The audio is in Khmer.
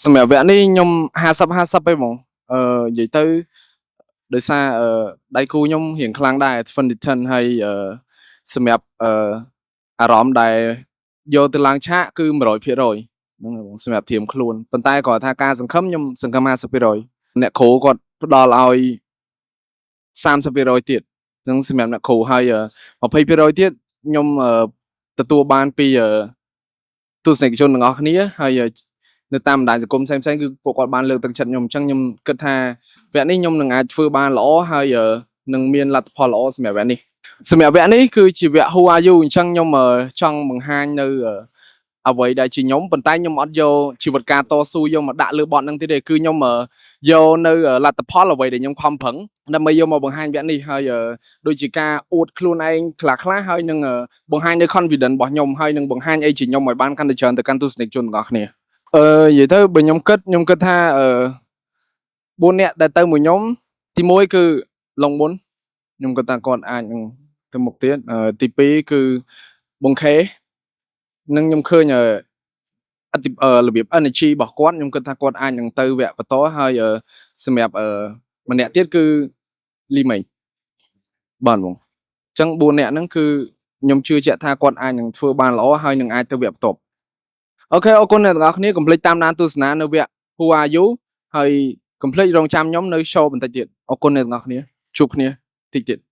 សម្រាប់វគ្គនេះខ្ញុំ50 50ឯងហ្មងអឺនិយាយទៅដោយសារអឺដៃគូខ្ញុំរៀងខ្លាំងដែរ Twin ហើយអឺសម្រាប់អឺអារម្មណ៍ដែលយកទៅឡើងឆាកគឺ100%ហ្នឹងហើយបងសម្រាប់ត្រៀមខ្លួនប៉ុន្តែគាត់ថាការសង្ឃឹមខ្ញុំសង្ឃឹម50%អ្នកគ្រូគាត់ផ្ដល់ឲ្យ30%ទៀតអញ្ចឹងសម្រាប់អ្នកគ្រូហើយ20%ទៀតខ្ញុំអឺទទួលបានពីអឺទស្សនិកជនទាំងអស់គ្នាហើយនៅតាមបណ្ដាញសង្គមផ្សេងៗគឺពួកគាត់បានលើកទឹកចិត្តខ្ញុំអញ្ចឹងខ្ញុំគិតថាវគ្គនេះខ្ញុំនឹងអាចធ្វើបានល្អហើយនឹងមានលទ្ធផលល្អសម្រាប់វគ្គនេះសម្រាប់វគ្គនេះគឺជាវគ្គ Who are you អញ្ចឹងខ្ញុំចង់បង្ហាញនៅអ្វីដែលជាខ្ញុំប៉ុន្តែខ្ញុំអត់យកជីវិតការតស៊ូយកមកដាក់លើបទហ្នឹងទៀតទេគឺខ្ញុំយកនៅលទ្ធផលអ្វីដែលខ្ញុំខំប្រឹងដើម្បីយកមកបង្ហាញវគ្គនេះហើយដូចជាការអួតខ្លួនឯងខ្លះខ្លះហើយនឹងបង្ហាញនៅ confidence របស់ខ្ញុំហើយនឹងបង្ហាញអីជាខ្ញុំឲ្យបានកាន់តែច្រើនទៅកាន់ទស្សនិកជនទាំងអស់គ្នាអឺនិយាយទៅបើខ្ញុំគិតខ្ញុំគិតថាអឺ4នាក់ដែលទៅមួយខ្ញុំទី1គឺឡុងប៊ុនខ្ញុំគិតថាគាត់អាចនឹងទៅមុខទៀតទី2គឺបងខេនឹងខ្ញុំឃើញអតិរបៀប energy របស់គាត់ខ្ញុំគិតថាគាត់អាចនឹងទៅវគ្គបន្តហើយសម្រាប់ម្នាក់ទៀតគឺលីមេងបាទបងអញ្ចឹង4នាក់ហ្នឹងគឺខ្ញុំជឿជាក់ថាគាត់អាចនឹងធ្វើបានល្អហើយនឹងអាចទៅវគ្គបន្ទាប់OK អរគុណអ្នកទាំងអស់គ្នាកុំភ្លេចតាមដានទស្សនានៅវគ្គ Who are you ហើយកុំភ្លេចរងចាំខ្ញុំនៅ show បន្តិចទៀតអរគុណអ្នកទាំងអស់គ្នាជួបគ្នាតិចទៀត។